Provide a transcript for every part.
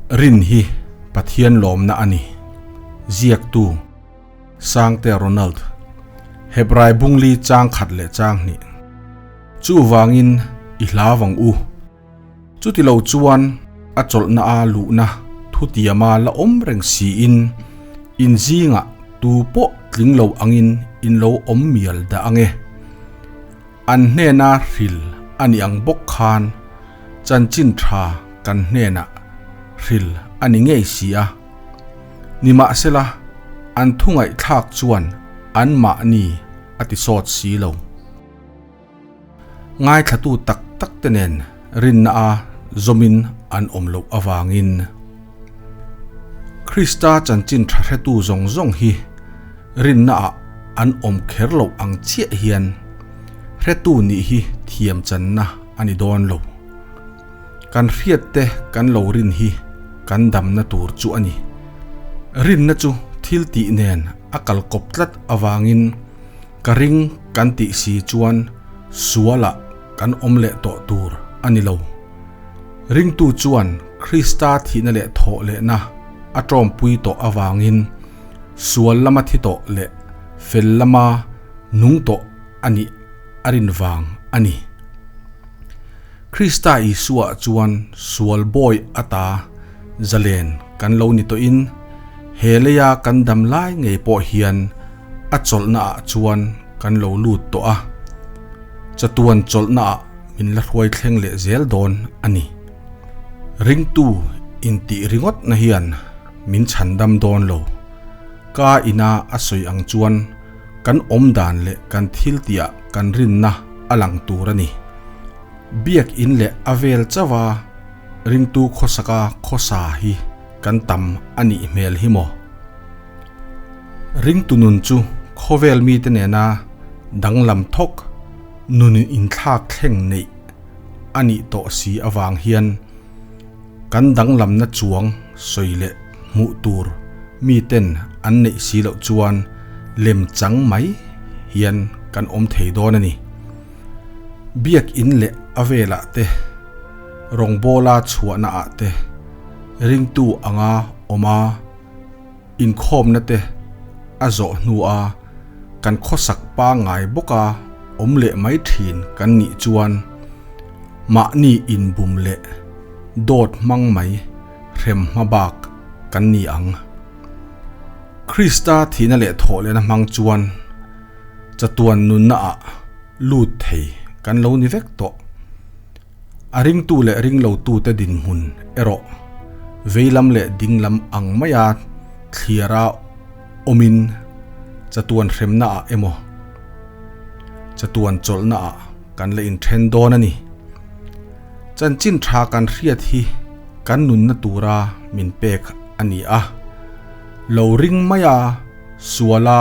Rin hi Pathian lawmna a ni. Ziaktu, Sangte Ronald, Hebrai bungli chang khat leh chang hnih. Chuvangin i hla vang u. Chuti lo chuan a chawlhna a luhna thutiama la awm reng siin in zingah tu pawh tling lo angin in lo awm mial dah ang e. An hnena hril a ni ang bawk khan chanchin tha kan hnenah hril a ni ngei si a. Nimahsela, an thu ngaihthlak chuan anmahni a ti sawt si lo. Ngaithlatu tak tak te nen rinna a zawmin an awm loh avangin Krista chanchin tha hretu zawng zawng hi rinna ah an awm kher loh ang chiah hian hretu nih hi thiam channa a ni dawn lo. Kan hriat te kan lo rin hi kan damna tur chu a ni. Rinna chu thil tih nen a kal kawp tlat avangin Ka ring kan tih si chuan sualah kan awm leh tawh tur a ni lo. Ringtu chuan Krista thihna leh thawh lehna a tawmpui tawh avangin sual lama thi tawh leh fel lama nung tawh a nih a rin vang a ni. Krista Isua chuan sual bawi ata zalen kan lo ni tawhin he leia kan dam lai ngei pawh hian A chawlhna ah chuan kan lo lut tawh a, chatuan chawlhna ah min la hruai thleng leh zel dawn a ni. Ringtu intih ringawt na hian min chhan dam dawn lo. Ka ina a sawi ang chuan kan awm dan leh kan thil tih ah kan rinna a lang tur a ni. Biak in leh a vel chauh a ringtu khawsaka khawsa hi kan tam a nih hmel hi maw? Ringtu nun chu khawvel mite nena danglam thawk nun inthlak thleng neih a nih tawh si avang hian kan danglamna chuang sawi leh hmuh tur miten an neih si loh chuan lem chang mai hian kan awm thei dawn a ni. Biakin leh a velah te, rawngbawla chhuahna ah te ringtu anga awm a, Inkhawmna te a zawh hnua kan khawsak pangngai bawka awm leh mai thin kan nih chuan mahni inbum leh dawt hmang mai hrem hma bak kan ni ang. Krista thihna leh thawhlehna hmang chuan chatuan nunna ah lut thei kan lo ni vek tawh. A ringtu leh ringlotute dinhmun erawh veilam leh dinglam ang maia thliara awmin chatuan hremnaah emaw chatuan chawlhnaah kan la inthen dawn a ni. Chanchin tha kan hriat hi kan nunna tura min pek a ni a, lo ring maia suala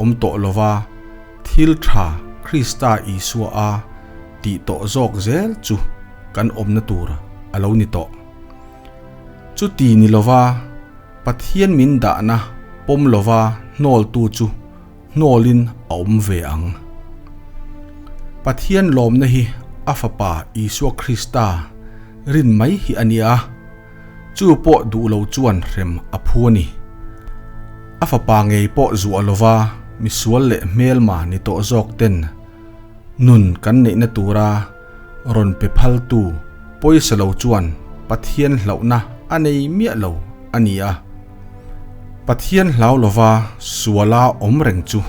awm tawh lova thil tha Krista Isua a tih tawh zawk zel chu kan awmna tur a lo ni tawh. Chuti ni lova Pathian min dahna pawm lova hnawltu chu hnawlin a awm ve ang. Pathian lawmna hi a Fapa Isua Krista rin mai hi a nia. Chu pawh duh lo chuan hrem a phu a ni. A fapa ngei pawh zuah lova misual leh hmelma ni tawh zawk ten nun kan neihna tura rawn pe phaltu pawisa lo chuan Pathian hlauhna a nei miah lo a ni a. Pathian hlau lova suala awm reng chu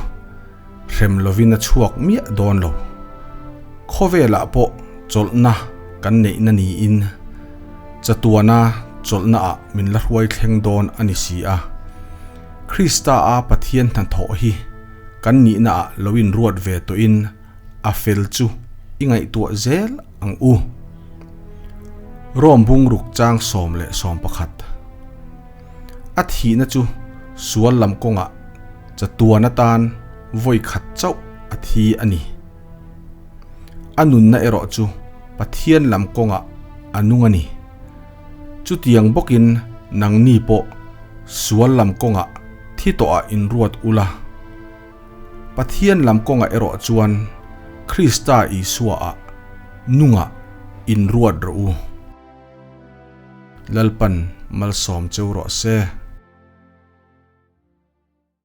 hrem lovin a chhuak miah dawn lo. Khawvelah pawh chawlhna kan neihna niin chatuana chawlhnaah min la hruai thleng dawn a ni si a. Krista a Pathian hnathawh hi kan nihnaah lo inruat ve tawhin a fel chu i ngaihtuah zel ang u. Rom bungruk chang 11. A thihna chu sual lam kawngah chatuan atan vawi khat chauh a thi a ni. A nunna erawh chu Pathian lam kawngah a nung a ni. Chutiang bawkin nangni pawh sual lam kawngah thi tawhah inruat ula. Pathian lam kawngah erawh chuan Krista Isuaah nungah inruat rawh u. Lalpan malsawm cheu rawh se.